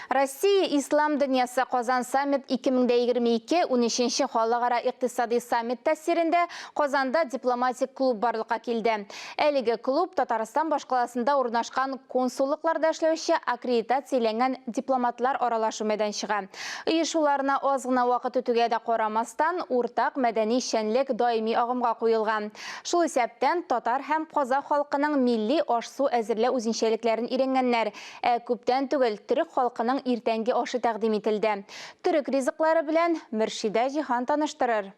Россия Ислам дөньясы Казан саммит 2022 13 халыкара икътисади саммит тәэсирендә Казанда дипломатик клуб барлыкка килде. Әлеге клуб Татарстан башкаласында урнашкан консуллыкларда эшләүче аккредитацияләнгән дипломатлар аралашу мәйданчыгы. Оешуларына аз гына вакыт үтүгә дә карамастан, уртак мәдәни эшчәнлек даими агымга куелган. Шул исәптән, татар һәм казах халкының милли аш-су әзерләү үзенчәлекләрен өйрәнгәннәр. Ә күптән түгел төрек халкының иртәнге ашы тәкъдим ителде. Төрек ризыклары белән Мөршидә Җиһан таныштырыр.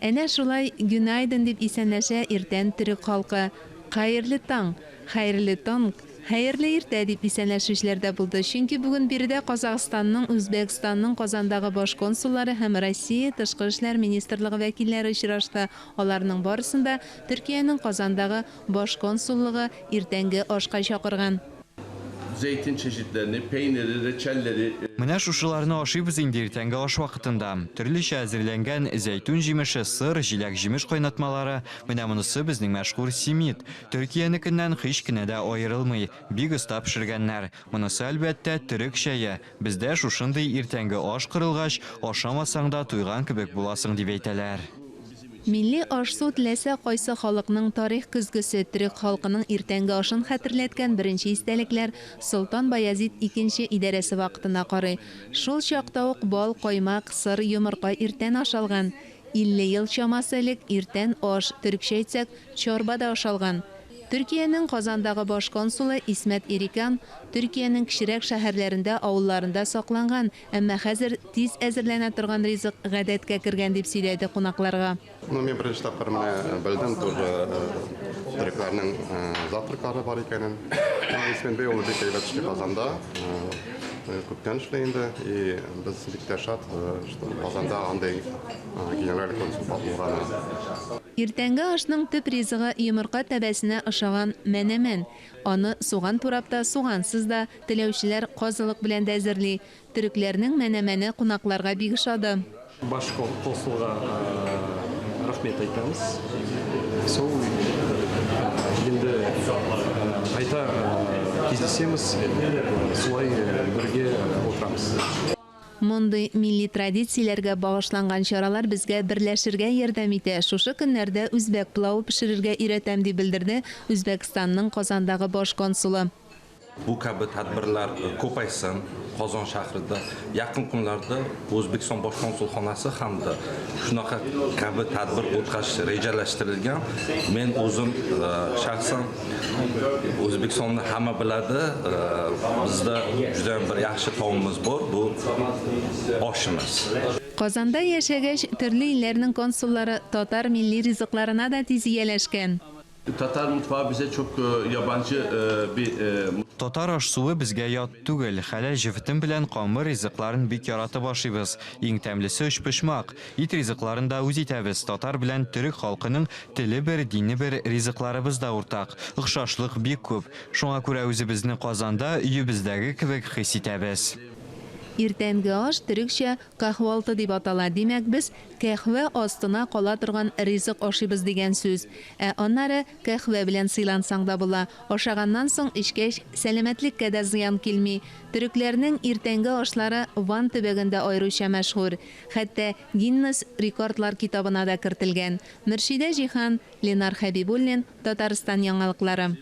Әнә шулай Гюнайдын дип исәнләшә иртән төрек халкы. Хәерле таң! Хәерле тонг! Хәерле иртә! дип исәнләшүчеләр дә булды, чөнки бүген биредә Казахстанның, Үзбәкстанның Казандагы баш консуллары һәм Россия Тышкы эшләр министрлыгы вәкилләре очрашты. Аларның барысын да Төркиянең Казандагы баш консуллыгы иртәнге ашка чакырган. Zeytin çeşitlerini, peyniri, reçelleri. Менә шушыларны ашыйбыз инде иртәнге аш вакытында. Төрлечә әзерләнгән зәйтүн җимеше, сыр, җиләк-җимеш кайнатмалары, менә монысы безнең мәшһүр симит. Төркиянекеннән һич кенә дә аерылмый, бик оста пешергәннәр. Монысы, әлбәттә, төрек чәе. Бездә шушындый иртәнге аш корылгач, ашамасаң да туйган кебек буласың, дип әйтәләр. Милли аш-су теләсә кайсы халыкның тарих көзгесе, төрек халкының иртәнге ашын хәтерләткән беренче истәлекләр Солтан Баязит Икенче идарәсе вакытына карый. Шул чакта ук бал, каймак, сыр, йомырка иртән ашалган. 50 ел чамасы элек иртән аш, төрекчә әйтсәк, чорба да ашалган. Төркиянең Казандагы баш консулы Исмәт Ирикан, Төркиянең кечерәк шәһәрләрендә, авылларында сакланган, әмма хәзер тиз әзерләнә торган ризык гадәткә кергән, дип сөйләде кунакларга. Ну, мин беренче тапкыр менә белдем тоже төрекләрнең завтраклары бар икәнен. Ну, Исмәт бей ул бик әйбәт эшли Казанда. Күптән эшли инде. И без бик тә шат, что Казанда андый генераль консул булганы. Иртәнге ашның төп ризыгы йомырка тәбәсенә ошаган мәнәмән. Аны суган турап та, сугансыз да, теләүчеләр казылык белән дә әзерли. Төрекләрнең мәнәмәне кунакларга бик ошады. Баш консулга рәхмәт әйтәбез. Сол енді қайта кездесеміз, солай бірге отырамыз. Мондый милли традицияләргә багышланган чаралар безгә берләшергә ярдәм итә. Шушы көннәрдә үзбәк пылавы пешерергә өйрәтәм, дип белдерде Үзбәкстанның Казандагы баш консулы. Бу kabi tadbirlar ko'paysin Qozon shahrida. Yaqin kunlarda O'zbekiston bosh konsulxonasi hamda shunaqa kabi tadbir o'tkazish rejalashtirilgan. Men o'zim shaxsan O'zbekistonni hamma biladi, bizda juda bir yaxshi taomimiz bor, bu oshimiz. Казанда яшәгәч, төрле илләрнең консуллары татар милли ризыкларына да тиз ияләшкән. Tatar mutfağı bize çok yabancı bir Татар аш-суы безгә ят түгел. Хәләл җефетем белән камыр ризыкларын бик яратып ашыйбыз. Иң тәмлесе өчпочмак. Ит ризыкларын да үз итәбез. Татар белән төрек халкының теле бер, дине бер, ризыкларыбыз да уртак. Охшашлык бик күп. Шуңа күрә үзебезне Казанда өебездәге кебек хис итәбез. Иртәнге аш төрекчә кахвалты дип атала, димәк, без кәһвә астына кала торган ризык ашыйбыз дигән сүз. Ә аннары кәһвә белән сыйлансаң да була. Ашаганнан соң эчкәч, сәламәтлеккә дә зыян килми. Төрекләрнең иртәнге ашлары Ван төбәгендә аеруча мәшһүр. Хәтта Гиннес рекордлар китабына да кертелгән. Мөршидә Җиһан, Ленар Хәбибуллин, Татарстан яңалыклары.